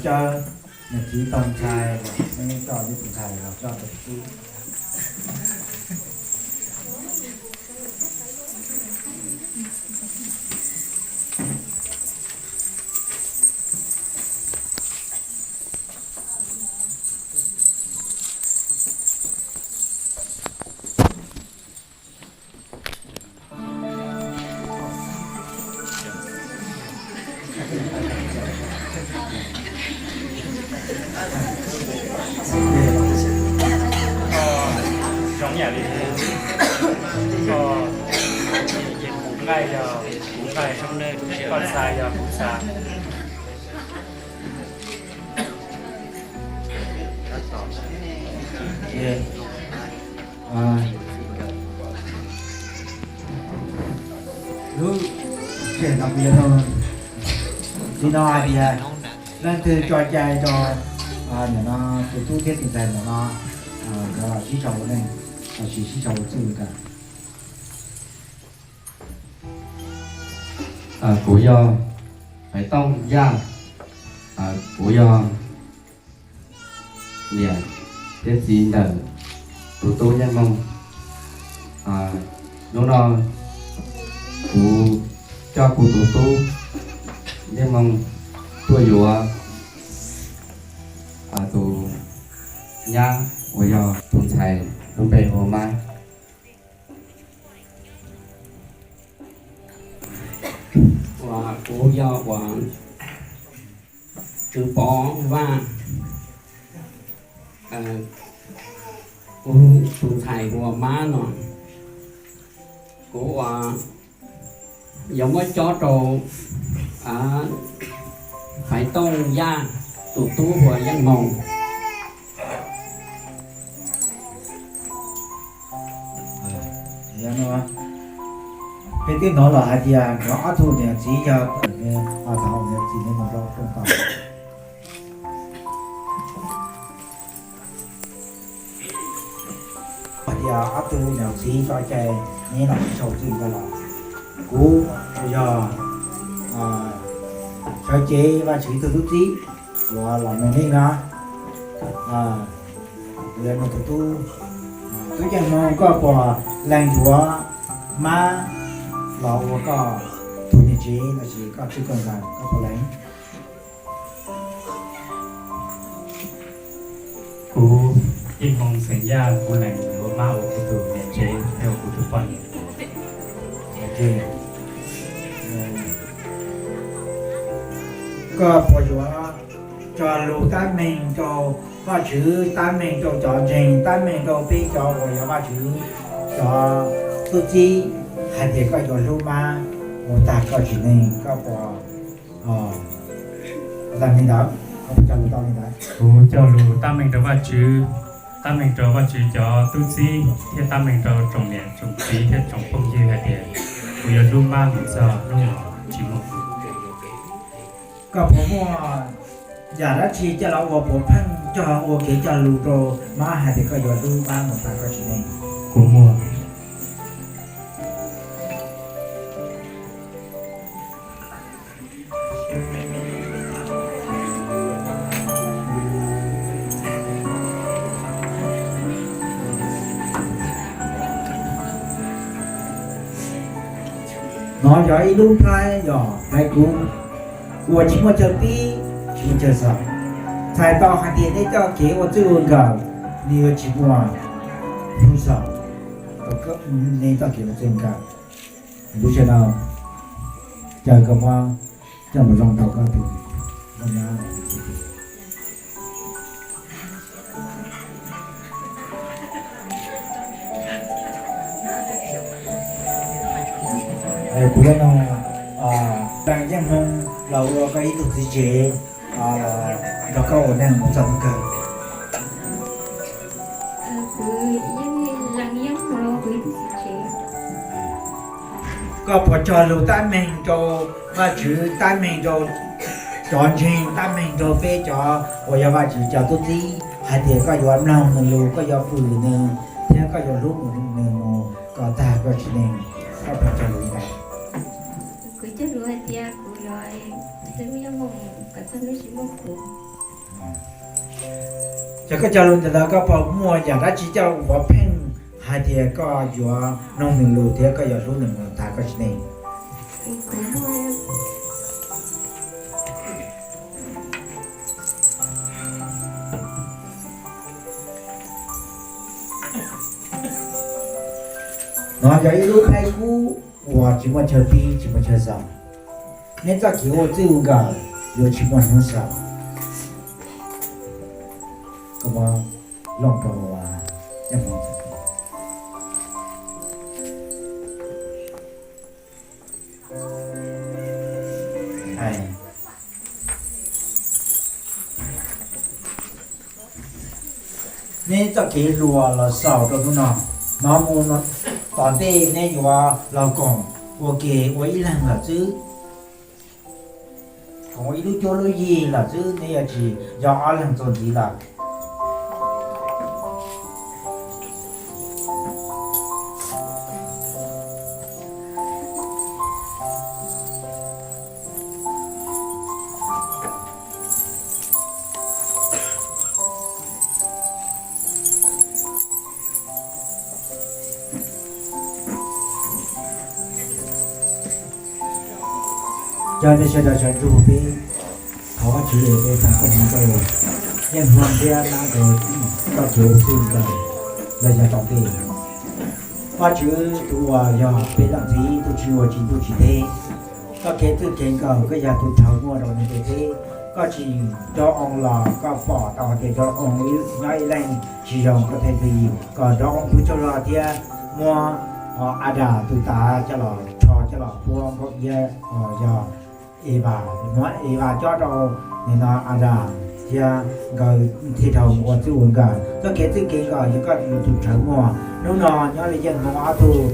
Cov niam txiv tau ntxhais, nej coj tus ntxhais los coj tus tub. Zoo yam li, o, ces kuv nqaij yog kuv nqaij, koj txha yog kuv txha. Lub sij hawm no kuv yuav nug li no hais tias, leej twg tso cai rau nim no tus tub thiab tus ntxhais nim no nkawd los sib sau ua neej, los sis sib sau ua txij li ntawd? Kuv yog Faiv Tooj Yaj, kuv yog niam thiab txiv ntawm tus tub Nyiaj Moo. Hnub no kuv coj kuv tus tub Nyiaj Moo tuaj yuav tus nyab uas yog tus ntxhais lub npe hu ua Mab. Uas kuv yog uas Tswv Pov Vaj, kuv tus ntxhais hu ua Mab no, kuv uas yuav muab cob rau Faiv Tooj Yaj tus tub hu ua Yeej Moo. Peb twb hnov los hais tias nkawd ob tug niam txiv yog, thaum niam txiv ne mus rau rooj tau hais tias ob tug niam txiv tso cai neb los sib sau txij ntawd los. Kuv yog sawv cev Vajtswv tug tub txib uas los nug nej no. Kuv yog nug tus tub, tub Yeej Moo, koj puas lees yuav Mab los ua koj tus niam tsev los sis koj txij koj nkawm, koj puas lees? Kuv Yeej Moo xeem Yaj, kuv lees yuav Mab ua kuv tus niam tsev thiab ua kuv tus poj niam. Koj puas yuav tso lus tab meeg rau Vajtswv, tab meeg rau cov ntseeg, tab meeg rau peb cov uas yog Vajtswv cov tub txib hais tias koj yuav hlub Mab mus tag koj sim neej, koj puas tau li ntawd? Koj puas cog lus tau li ntawd? Kuv cog lus tab meeg rau Vajtswv, tab meeg rau Vajtswv cov tub txib thiab tab meeg rau tsoom niam tsoom txiv thiab tsoom phooj ywg hais tias kuv yuav hlub Mab mus txog hnub uas tsis muaj kuv. Koj puas muaj yam dab tsi coj los ua puav pheej cog ua kev cog lus rau Mab hais tias koj yuav hlub Mab mus tag koj sim neej? Kuv muaj. No yog ib lub nplhaib, yog nplhaib kub uas tsis muaj chaw pib, tsis muaj chaw xaus. Txhais tau hais tias nej txoj kev ua txij ua nkawm, nws yuav tsis muaj hnub xaus, nej txoj kev ua txij ua nkawm. Lub sij hawm no, caw koj muab coj mus zoo rau koj tus. Kuv yuav nug, lees Yeej Hmoo los ua koj ib tug txiv tsev nrog koj ua neej mus txog hnub kawg? Koj puas cog lus tab meeg rau Vajtswv, tab meeg rau cov ntseeg, tab meeg rau peb cov uas yog Vajtswv cov tub txib hais tias koj yuav mloog nws lus, koj yuav fwm nws, thiab koj yuav hlub nws mus kom tag koj tsev neeg? Koj puas cog lus li ntawd? Kuv cog lus hais tias kuv yuav hlub Yeej Hmoo kom txog hnub tsis muaj kuv. Yog koj cog lus ntawm no koj puas muaj yam dab tsi coj ua pheej hais tias koj yuav mloog nws lus thiab koj yuav hlub nws mus tas koj tsis tau? No yog ib lub phaib kub uas tsis muaj chaw pib tsis muaj chaw xaus. Neb txoj kev ua txij ua nkawm yuav tsis muaj hnub xaus. Koj muab looj rau, neb txoj kev hluas los xaus rau hnub no. Hnov mus tom ntej neb yuav los koom ua ke ua ib leeg lawm xwb, koom ua ib lub cuab lub yig lawm xwb, neb yuav tsis yog ob leeg txuas ntxiv lawm. Cov nej sawv daws sawv ntsug peb thov Vajtswv es peb tau koj hmoov rau yeej hmo thiab nab rau txoj kev ua txij nkawm los yog tom ntej. Vajtswv tus uas yog peb leej txiv, tus tsis ua tsis ntuj tsis teb, koj kev txij kev nkawm koj yog tus rhawv muag rau neeg ntiaj teb. Koj tsis nrov oo los koj pom tau hais tias nrov oo nyob ib leeg tsis zoo, koj thiaj li kom nrov oo pw tsaug zog thiab muab Adas tus tav coj los rho coj los puab nkauj iab yog Evas, muab Evas cob rau nim no Adas thiab nkawd thiaj dhau mus ua txij ua nkawm. Txoj kev txij kev nkawm yog koj tus rhawv muag. Hnub no nyob li yeej hmoov ob tug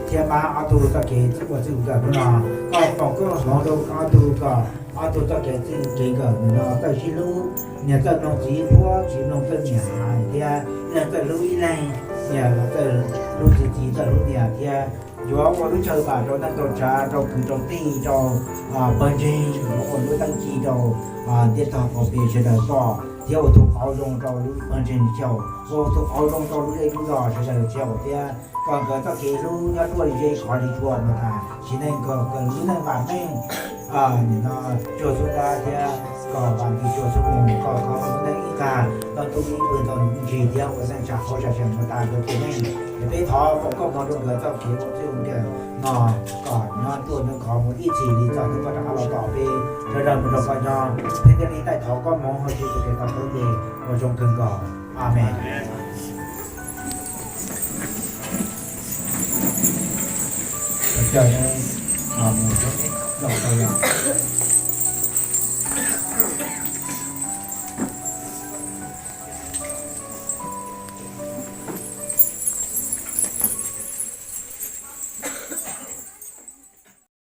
thiab mab ob tug txoj kev ua txij ua nkawm hnub no, koj foom koob hmoov rau ob tug kom ob tug txoj kev txij kev nkawm nim no txawj sib hlub, niam txawj mloog txiv, txiv mloog txawj niam hais thiab ib leeg txawj hlub ib leeg, niam los txawj hlub txiv, txiv txawj hlub niam thiab yuav ua lub chaw vam rau neej rau tsav rau kwv rau tij rau pawg ntseeg, yuav ua lub teeb ci rau ntiaj tog qaum pes sawv daws pom thiab ua tus qauv zoo rau lub pawg ntseeg xyaum, ua tus qauv zoo rau lub zej lub zos sawv daws xyaum thiab kom nkawd txoj kev hlub nyob ruaj ze qhov li tsua mus tas sim neej, kom nkawd lub neej vam meej nim no tsuag xub ntab thiab kom vam ntxwv tsuag xub mus, kom qhov mus lub neej ib tag tau tub ib pw tau ntsis thiab ua neej tsa qauv tsa seem mus tas nkawd tsev neej. Es peb thov foom koob hmoov rau nkawd txoj kev ua txij ua nkawm no kom nyob ruaj nyob khov mus ib txhis li txog hnub koj rov qab los tom peb sawv daws mus rau koj nyob. Peb thiaj li taij thov koob hmoov hauv Tswv Yexus Khetos lub npe uas zoo kawg nkaus. Amees. Coj mus rau